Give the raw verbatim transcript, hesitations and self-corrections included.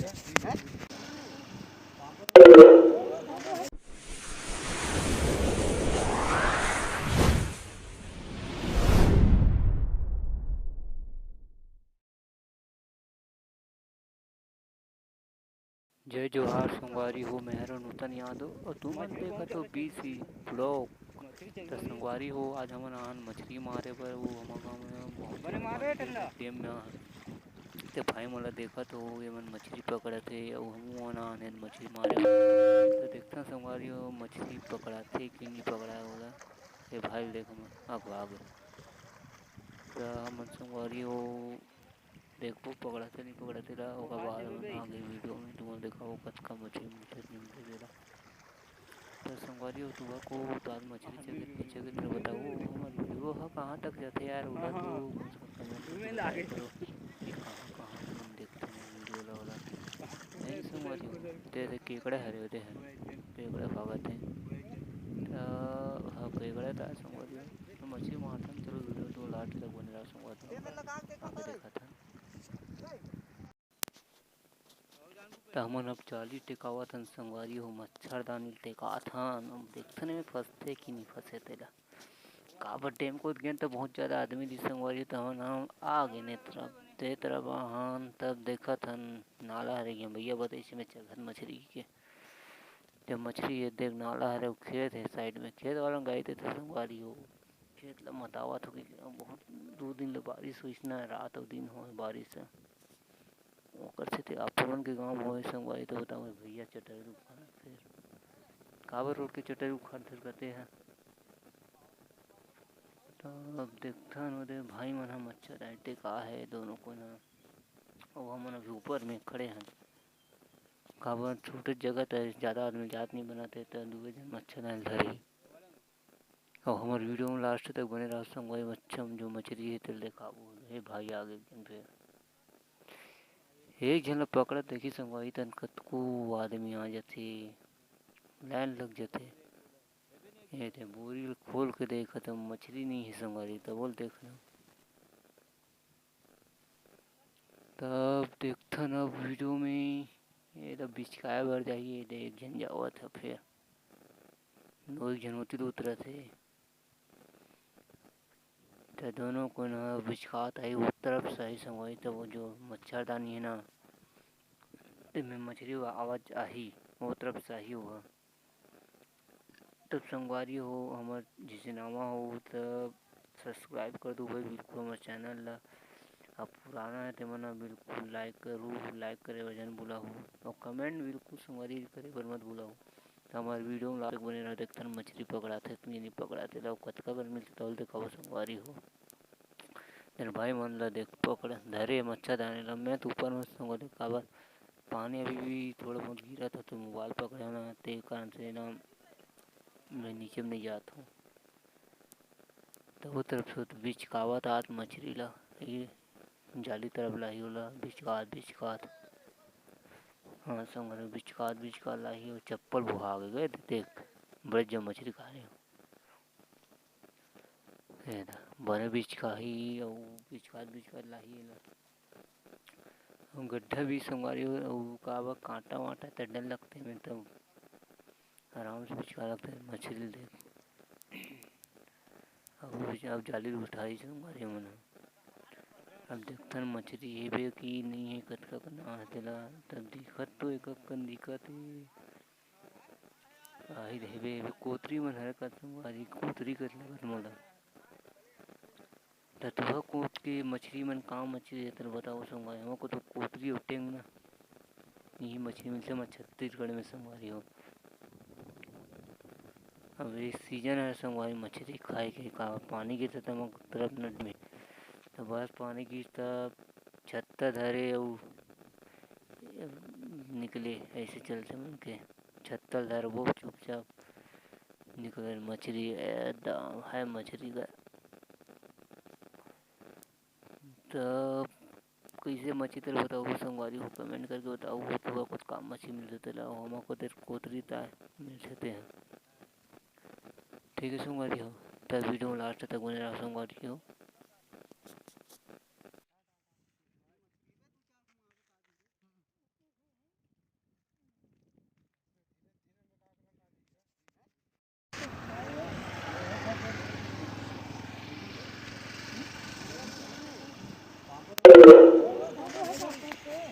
जय जोहार संगवारी हो, मैं हरों नूतन यादव अउ तुमन देखत हो बीसी vlog। त संगवारी हो, आज हमन आन मछरी मारे बर, वो हमर गाँव में बहुत बड़े मारे डैम में आन। ते भाई मोला देखत हो, ये मन मछरी पकड़त हे अउ हमू मन आन मछरी मारे बर। त देखथन संगवारी हो, मछरी पकड़ाथे कि नहीं पकड़ाए ओला। ये भाई देख, हमन अगवा गे। त हमन संगवारी हो देखबो पकड़ाथे नहीं पकड़ाथे ला, ओकर बाद हमन आगे video में तुमन देखाबो कतका मछरी मिलथे नहीं मिलथे तेला। त संगवारी हो, तुमन को तो आज मछरी चघित नहीं चघित ला बताओ, हमर video ह कहाँ तक जाथे यार, ओला तो कम से कम comment करके बताया करो कि कहाँ कहाँ तुमन देखथो video ला ओला। नहीं संगवारी हो, ते, ते केकड़ा हरे होते हैं, केकड़ा भागत है। त हाँ, केकड़ा त संगवारी हो, तो मछरी मारथन, चलो video तो last तक बने रहो संगवारी हो, आगे देखाथन। त हमन अब जाली टेकावत हन संगवारी हो, मच्छरदानी टेकात हन। अब देखथन एमे फंसथे कि नहीं फंसे तेला। काबर डैम कोत गेन त बहुत ज्यादा आदमी दिस संगवारी हो, त हमन हम आ गेन ए तरफ, ते तरफ आहन, तब देखत हन नाला हरे गे भैया बताइस में चघत मछरी के। जब मछरी हे देख नाला हरे, अउ खेत हे side में, खेत वाला गाई देथे संगवारी हो। खेत ला मतावत हो कि बहुत दू दिन ले बारिश होइस ना, रात अउ दिन होए बारिश हे। ओकर सेती आप मन के गाँव में होए संगवारी, तो बताओ भैया चटरी उखाड़त हे। काबर रोड के चटरी उखाड़त हे कते हे। तो अब देखथन ओदे भाई मन ह मच्छरदानी टेकाए हे दोनों कोन ह। अउ हमन अभी ऊपर में खड़े हन। काबर छोटे जगह त ज्यादा आदमी जात नहीं बनत हे, त दुए झन मच्छरदानी धरही। अउ हमर video में last तक बने रहो संगवारी, अच्छा जो मछरी हे तेल देखाबो। हे भाई आगे एक झन फेर एक झन ल पकड़त देखी संगवारी, तन कतको आदमी आ जाथे, line लग जाथे। ये ते बोरी ल खोल के देखत हन, मछरी नहीं हे संगवारी, तब बोल देख लो। तब देखथन अब video में, ये तो बिचकाए बर जाही, ये दे एक झन जावत ह फेर, दो एक झन ओती ले उतरत हे। त दोनों कोन ह बिचकात आही, वो तरफ से आही संगवारी, तब वो जो मच्छरदानी हे ना, तेमे मछरी आवाज आही, वो तरफ से आही वो। तब संगवारी हो, हमर जैसे नवा हो, तब subscribe कर दो भाई, बिल्कुल हमर channel ला। अब पुराना है, ते मन बिल्कुल like करू, like करे बर झन भुलाहू, और comment बिल्कुल संगवारी करे बर मत भुलाहू। त हमर video में last तक बने रहो, देखथन मछरी पकड़ाथे कि नहीं पकड़ाथे, ला कतका बर मिलथे, तौल देखाबो संगवारी हो। तेन भाई मन ला देख पकड़ धरे मच्छरदानी ला, मैं तो ऊपर में संगवारी काबर पानी अभी भी थोड़ा बहुत गिरत हे, तो mobile पकड़े ना, ते कारण से ना मैं नीचे में नहीं जात हूँ। तो वो तरफ से तो बिचकावत आत मछरी ला, ये जाली तरफ लाही ओला बिचकात बिचकात। हाँ संगवारी, बिचकात बिचकात लाही, वो चप्पल भुआ गे देख, बड़े जम मछरी खा रहे हो। ये दा, बने बिचकाही, अउ बिचकात बिचकात लाही एला। अउ गड्ढा भी संगवारी हो, अउ काबर कांटा वांटा त डर लगथे, में तब आराम से बिचका लगथे मछरी ल देख। अब, अब जाली ल उठाई संगवारी मन ह। अब देखथन मछरी हेबे कि नहीं हे, कतका कन आहे तेला, तब दिखत तो एक कन दिखत हे। आही रे हेबे, हेबे कोतरी मन हरे का संगवारी, कोतरी कस लगत मोला। त तुहा कोत के मछरी मन का मछरी हे, तेला बताओ संगवारी। हमर को तो कोतरी अउ टेंगना, इही मछरी मिलथे हमर छत्तीसगढ़ में संगवारी हो। अब ये season हे संगवारी मछरी खाए के, का पानी गिरथे त हमर तरफ नदी में, त बस पानी गिरथे त छत्ता धरे अउ निकले, ऐसे चलथे मन के। छत्ता ल धरबो चुपचाप, निकले मछरी, ए, दाम है मछरी का। त कइसे मछरी तेला बताओ संगवारी हो, comment करके बताओ, हो तुहा कुछ काम मछरी मिलथे तेला, हमर को तेर कोतरी ताय मिलथे ते ह। ठीक है संगवारी हो, त video में last तक बने रहो संगवारी हो।